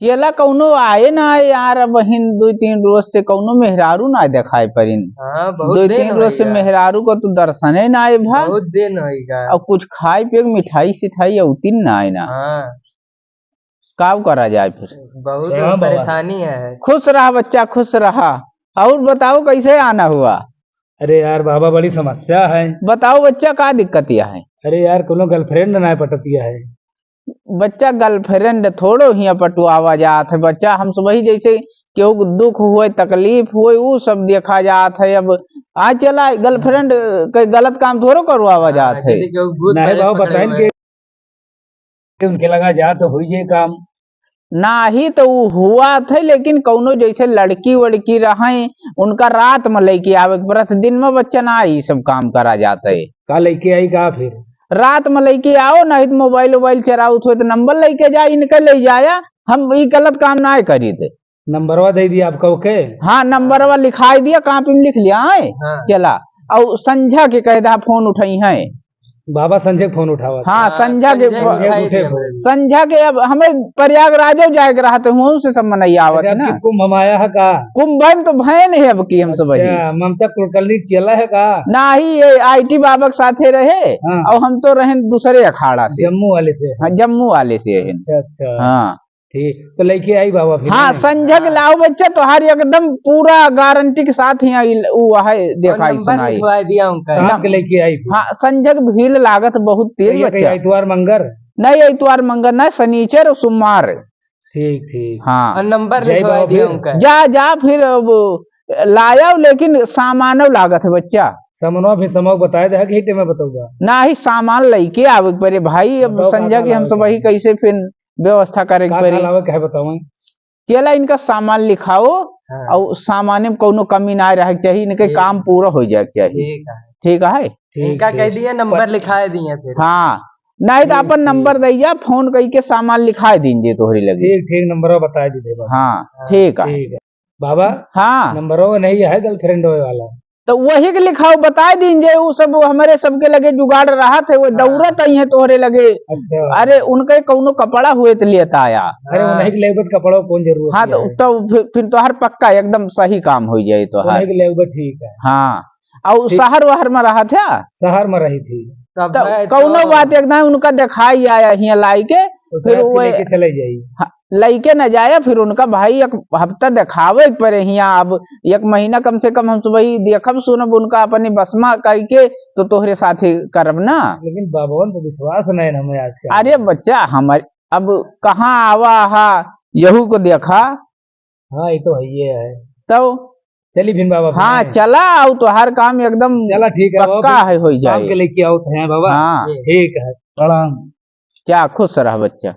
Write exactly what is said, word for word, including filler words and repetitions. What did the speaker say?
केला कौनो आए ना आए यार, अब हिन दो तीन रोज से कौनो मेहरारू ना देखाए परिन। हाँ, बहुत दो दिन तीन रोज से होइगा। मेहरारू को तो दर्शने ना आए भा। बहुत दिन होइगा। अब कुछ खाए पिए के मिठाई सिठाई औतिन ना आए ना। हाँ। काव करा जाए फिर? बहुत प्रणाम बाबा। परेशानी है। खुश रहा बच्चा, खुश रहा। और बताओ कैसे आना हुआ? अरे यार बाबा, बड़ी समस्या है। बताओ बच्चा, का दिक्कतिया है? अरे यार, कोनो girlfriend ना पटतिया है। बच्चा, girlfriend थोड़ो हियाँ पटवावा जात है बच्चा। हम सब वही जैसे केहू के दुख हुए, तकलीफ हुए, उ सब देखा जात है। अब आ चला, girlfriend के गलत काम थोड़ो करवावा हाँ, जात है। जैसे केहू भूत नहीं प्रेत बाबा, पकड़े बताइन हुए। के उनके लगा जा तो हुई जे काम। नाही तो उ हुआ थे, लेकिन कौनो जैसे लड़की वड़की रहे, उनका रात में लेके आवे के पड़त, दिन में बच्चा ना ई सब काम करा जात है। का लेके आई का फिर? रात में लेके आओ, नहीं तो मोबाइल वोबाइल चराउत हो तो नंबर लेके जा, इनके ले जाया, हम ई गलत काम ना करी थे। नंबरवा दे दिया आपका, ओके? हाँ, नंबरवा लिखाई दिया, कॉपी में लिख लिया है। हाँ। चला, और संझा के कह दा फोन उठाई है। बाबा संझा के फोन उठावत। हाँ, हाँ, संझा के संझा फो-, के उठाई संझा दिया। के अब हमें प्रयागराजो जाए के रहते हुआ से सब मनई आवत अच्छा, है ना। आपके कुंभ हम आया है का? कुंभ में तो भय नहीं है अब की हम सब अच्छा, ही। ममता कुलकर्णी चला है का? नाही, ये आईटी बाबा के साथे रहे हाँ। और हम तो रहे दूसरे अखाड़ा से। जम्मू वाले से। हाँ, जम्मू वाले से है। अच्छा, अच्छा। हाँ। ठीक, तो लेके आई बाबा फिर, हाँ, हैं? संझा के हाँ। लाओ बच्चा, तोहार एकदम पूरा गारंटी के साथ ही आई, उ है, और देखाई नंबर सुनाई। लिखवा दिया उनका। शाम के लेके आई फिर। हाँ, संझा के भीड़ लागत बहुत तेज तो ये कहीं बच्चा। इतवार मंगर? नहीं, इतवार मंगर ना, शनिचर और सोमवार। ठीक, ठीक। हाँ। और नंबर जय लिखवा बाबा दिया फिर। उनका। जा, जा फिर अब लाया, लेकिन सामानो लागत है बच्चा। सामानवा फिर समय बताए दे, कि हिटे में बताऊंगा। नाही, सामान लेके आवे के पड़े भाई, अब बताओ, का संझा का के हम लावे सब के वही है? कैसे फिर व्यवस्था करे के का पड़ी। का लावे के है बताओ। केला इनका सामान लिखाओ हाँ। और सामान में कौनो कमी ना रहे के चाहिए, इनके ठीक। काम पूरा हो जाए के चाहिए। ठीक है। ठीक है? ठीक, इनका ठीक। कह दिए, नंबर पर लिखा दिए फिर। हाँ, नहीं तो ठीक, अपन ठीक। नंबर दे जा, फोन करके सामान लिखा दीजिए तोहरी लगे। ठीक, ठीक, नंबर बता दीजिए बाबा। हाँ, हाँ, ठीक है। ठीक है। बाबा, हाँ। नंबरो नहीं है girlfriend होए वाला। तो वही के लिखाओ, बताए दीन जे उ सब हमरे सबके लगे जुगाड़ रहत है, वो हाँ। दौड़त आई है तोहरे लगे। अच्छा। अरे उनके कौनो कपड़ा हुए तो लेता आया। अरे हाँ। उन्हीं के लेबे तो कपड़ा कौन जरूरत हाँ, तो, है? तो फिर, फिर तोहर पक्का एकदम सही काम हो जाए तोहर। उन्हीं के लेबे ठीक है। हाँ। और ठीक। शहर वहर में रहत है? शहर में रही थी। तब तो मैं कौनो तो बात एकदम उनका दिखाई आया हियाँ लाई के, तो फिर जात के वो लेके चले जाई। हाँ, लइके न जाए, फिर उनका भाई एक हफ्ता देखावे के पड़े हियाँ। अब एक महीना कम से कम हम सब ही देखब सुनब उनका अपने बस में करके, तो तोहरे साथे करब ना। लेकिन बाबवन तो विश्वास नहीं न हमें आजकल। अरे बच्चा, हमारे अब कहाँ आवा हा, यहू को देखा। हाँ, ये तो है, ये है। तो चली फिर बाबा, फिर हाँ, हैं। चला, आओ तो हर काम एकदम चला, ठीक है, पक्का बाबा, है, हो शाम जाए। के लेके आओ तो हैं बाबा। हाँ। ठीक है, प्रणाम। क्या खुश रह बच्चा।